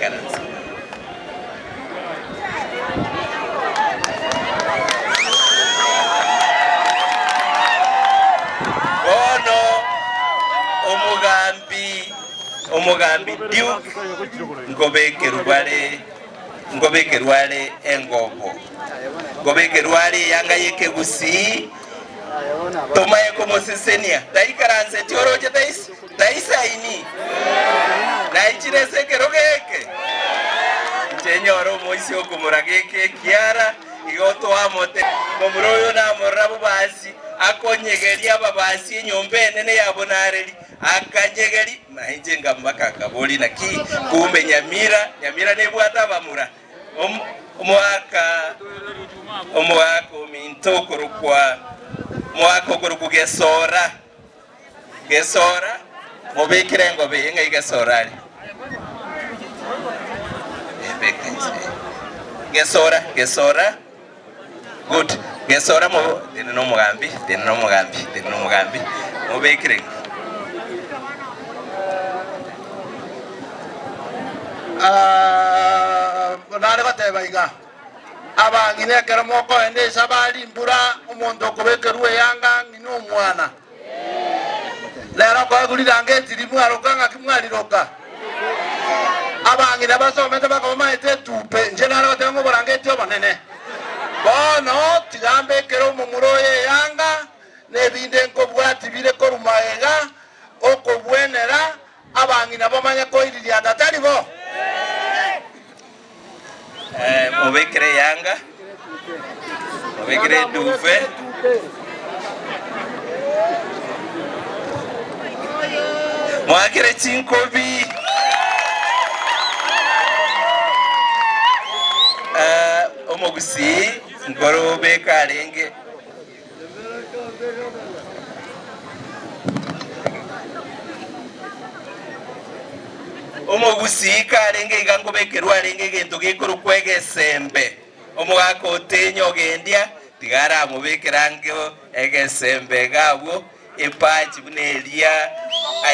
Ikaransa. Bono omogambi, omogambi Duke nkobekerwa bare, nkobekerwa are engobo, nkobekerwa are eyanga y'ekegusii, tomaye komosesenia, taikaranseti oroche tais taisaini, naichire ase ekerogo eke, inche nyore omoisia okomoraga eke ekiara, igo twamote momura oyo namorora bobasi, akonyegeria ababasi enyomba enene ya bonareri, Akanyegeri, na inche nkambaka nkaboria, Naki kumbe Nyamira, Nyamira nebwate abamura? Omoaka, omoaka ominto okorokwa, omoaka okorokwa Gesora, Gesora, mobekere engobe eye ng'ai Gesora are? Beka inse. Gesora, Gesora. Good. Gesora mo tene nomogambi, tene nomogambi, tene nomogambi. Mobekire. Ah, nare goteba iga, abang'ina ekero mokoenda esabari mbura omonto okobekerwa eyanga ng'ina omwana. Rero okoegwa riranga etiri mwaroka ng'aki mwariroka. Abang'ina basomete bakaba bamaete etupe, inche nare goteba ng'a oborangeti obonene. Bono tiga mbekere omomura oyo eyanga, na ebinde nkobwati bire korwa magega, okobwenera abang'ina bamanye koiririata, tari bo? Mobekere eyanga, mobekere eduve. Moakere chinkobi. Omogusii nkorobeka arenge. Omogusii karenge iga nkobekerwa arenge egento gekorokwa egesembe. Omogaka otenye ogendia tiga aramobekere ange egesembe iga abwo epachi buna eria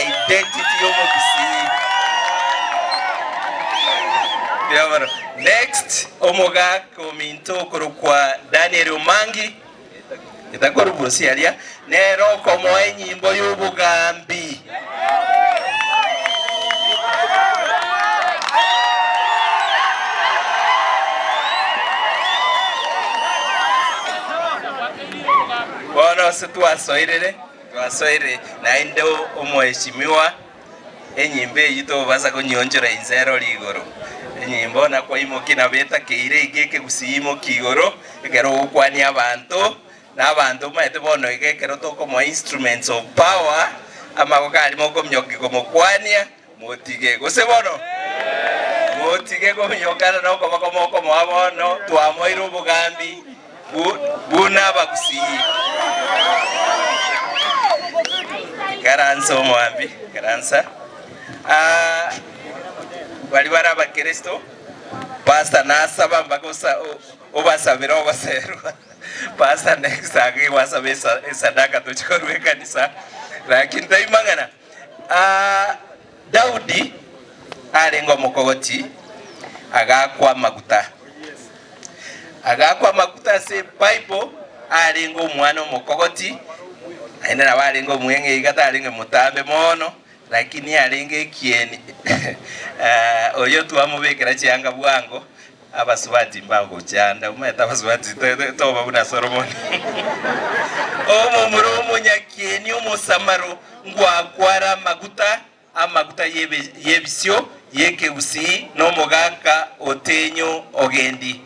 identity y'omogusii. Mbuya mono. Next omogaka ominto okorokwa Daniel Omangi. Etakorwa bosio aria, nere okomoa enyimbo y'obogambi. Bono ase twasoirere, twasoire naende omoheshimiwa Enyimbo eyio tobasa konyionchora inse erore igoro. Enyimbo nakwaimokia nabo etakeire iga ekegusii imokia igoro ekero ogokwania abanto, na abanto omanyete bono iga ekero tokomoa instruments of power, amaboko aria mokominyokia komokwania, motige. Gose bono? Motige kominyokana na okoboko mokomoa bono, twamoire obogambi buna abagusii. Ikaransa omoambi, ikaransa. Ah, baria bare abakristo, pastor nasaba mpaka osa- o- obasabere ogoserwa. Pastor next ake gwasaba esa- esadaka tochia korwa ekanisa, lakini tari mang'ana. Ah, Daudi arenge omokogoti, agaakwa amaguta. Agaakwa amaguta ase Ebible, arenge omwana omokogoti, naende nabo arenge omweng'e iga tarenge motambe mono, lakini arenge ekieni oyo twamobekera chianga bwango, Abasubati mbagochanda, omanyete abasubati toba buna Solomoni. Omomura omonyakieni omosamaro ngwakware amaguta, amaguta y'ebisio y'ekegusii na omogaka otenyo ogendi.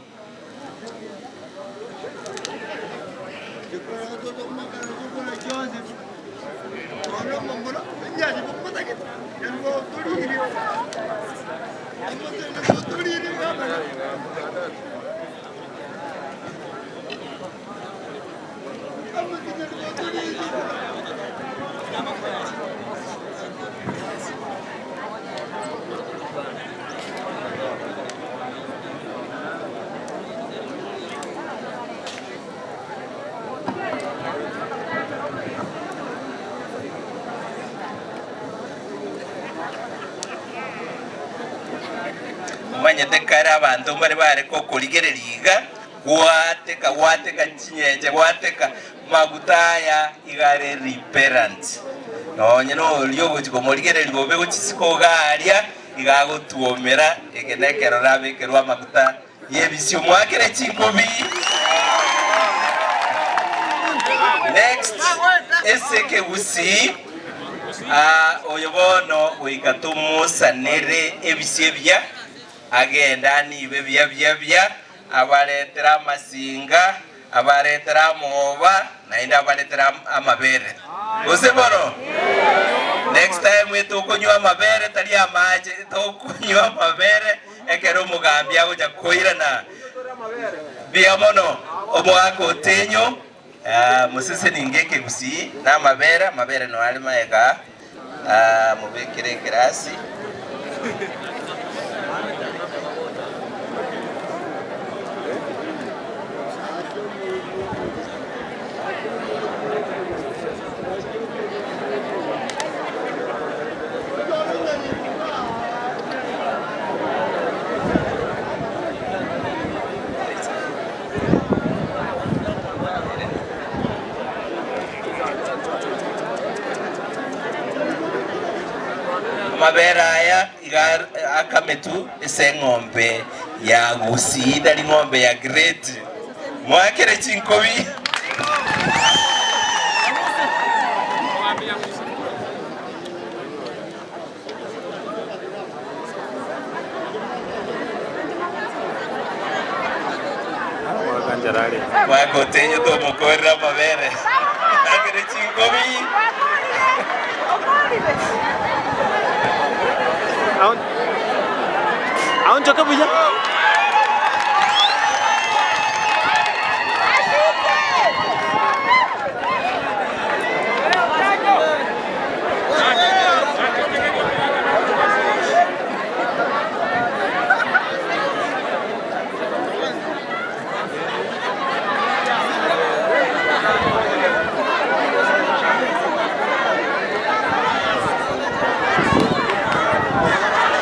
Omanyete kare abanto mbare bare gokorigereria iga, gwateka gwateka chinyenche gwateka maguta aya iga are repellent. Nonye noria ogochi komorigereria bobe gochisika iga aria, iga agotwomera eke nekerore abekerwe amaguta y'ebisio mwakere chinkubi. Next ase ekegusii ah, oyo bono goika tomosanere ebisio ebiya agende anibe buya buya buya abaretere amasinga abaretere amoba naende abaretere amabere gose bono next time tokonywa amabere tari amache tokonywa amabere Ekero omogambi agocha koirana buya mono, omogaka otenyo moseseninge ekegusii na amabere, amabere nao are magega aa, mobekere ekerasi. Amabere aya iga akametu ase eng'ombe ya Gusii tari ng'ombe ya grade. Moakere chinkobi. Mwagotenyo tomokorera amabere. Moakere chinkobi. Aonchoke buya.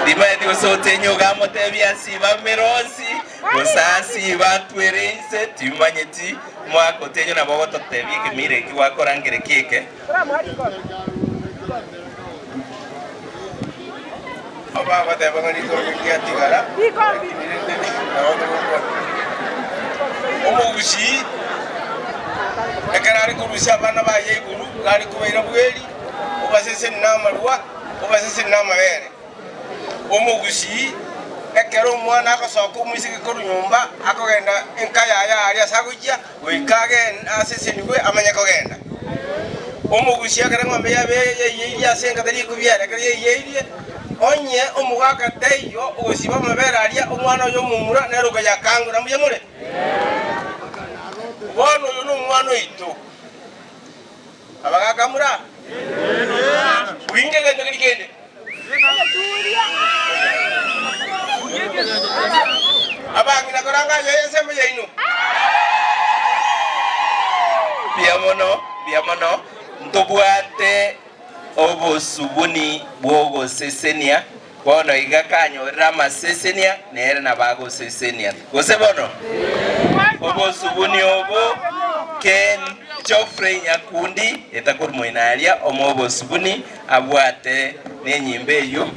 Rimaeti gose otenye ogamotebia asibe amere onsi, gose asibe atwere inse, timanyeti. Omogaka otenyo nabo ogototebia ekemira eki gwakora nkereki eke. Bagoteba ng'a ritombe riatigara, lakini rende nabo togokwana. Omogusii ekero are korusia abana baye iguru, iga are kobaira bweri, obaseseni na amarwa, obaseseni na amabere. Omogusii ekero omwana agosoka omoiseke korwa nyomba, akogenda enka yaye aria ase agochia, goika agende asesenigwe amanye kogenda. Omogusia ekero eng'ombe yabeire yaiyeirie ase enka tari ekobiara, ekero yaiyeirie, onye omogaka taiyo ogosiba amabere aria, omwana oye omomura nere okoyakangora. Mbuya more? Bono oyo nomwana oito. Abagaka mura? Bwinge egento keria kende. Abang'ina koranga aye ensemo yaino. Mbuya mono, mbuya mono. Ntobwate obosubuni bw'ogosesenia. Bono iga kanyorire amasesenia, nere nabo agosesenia. Gose bono? Obosubuni obo Ken Geoffrey Nyakundi etakorwa moino aria omo obosubuni abwate nenyimbo eyio.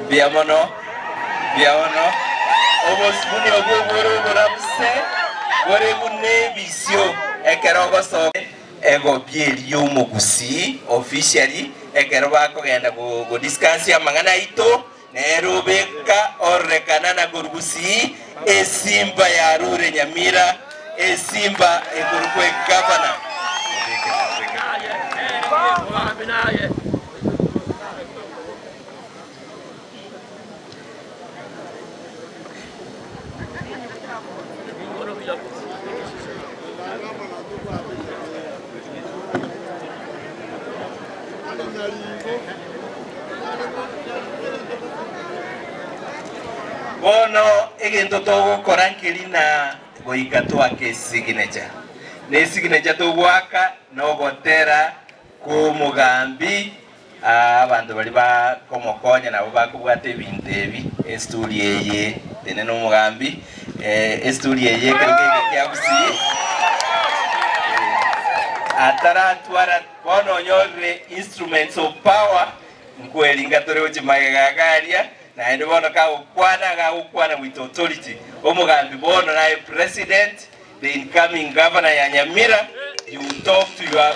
Mbuya mono, mbuya mono. Obosubuni obwo bore oborabuse bore buna ebisio ekero ogosoka egobia eria omogusii officially ekero bakogenda go discuss amang'ana aito. Nere obeka ororekana na korwa-gusii esimba yarure Nyamira, esimba ekorokwa egavana. Bono egento togokora nkeri na goika toake esignature. Na esignature togoaka nogotera kw'omogambi, abanto baria bakomokonya nabo bakobwata ebinto ebi, esturi eye tenena omogambi, esturi eye ekero kege kia Gusii, ataratwara bono onyorire instruments of power, nkweringa tore gochia magega iga aria, naende bono kagokwana iga agokwana with authority, omogambi bono naye president, the incoming governor ya Nyamira, you talk to your.